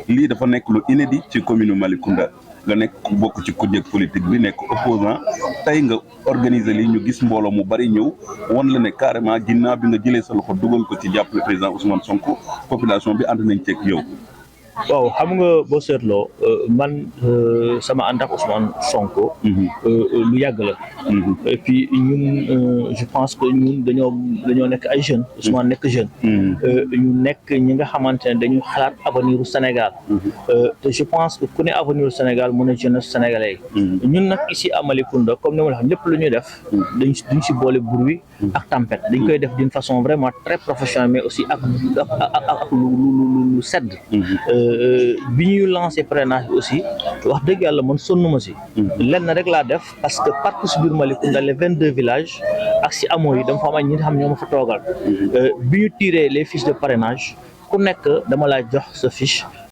lii dafa nekk lu inédit ci commune Malicounda nga nekk bokk ci kujje politique bi nekk opposant tey nga organiser lii ñu gis mbooloo mu bari ñëw won la ne carrément ginnaaw bi nga jëlee sa loxo dugal ko ci jàppale président Ousmane Sonko population bi ànd nañ ceeg yow. waaw xam nga boo seetloo man sama ànd ak Ousmane Sonko. lu yàgg la. et puis ñun je pense que ñun dañoo nekk ay jeunes. Ousmane nekk jeune. ñu nekk ñi nga xamante ne dañu xalaat avenir u Sénégal. te je pense que ku ne avenir u Sénégal mën a jeunesse sénégalais yi. ñun nag ici à Malicounda comme ni ma la xam lépp lu ñuy def. duñ si boole bruit ak tempête dañ koy def d'une façon vraiment très professionnelle mais aussi ak lu sedd. bi ñuy lancé parrainage bi aussi wax dëgg yàlla man sonnuma si lenn rek laa def parce que partout si biir Malicounda les 22 villages ak si amoo yi dama fa am ay ñi nga xam ñoo ma fa toogal bi ñu tiré les fiches de parrainage ku nekk dama laa jox sa fiche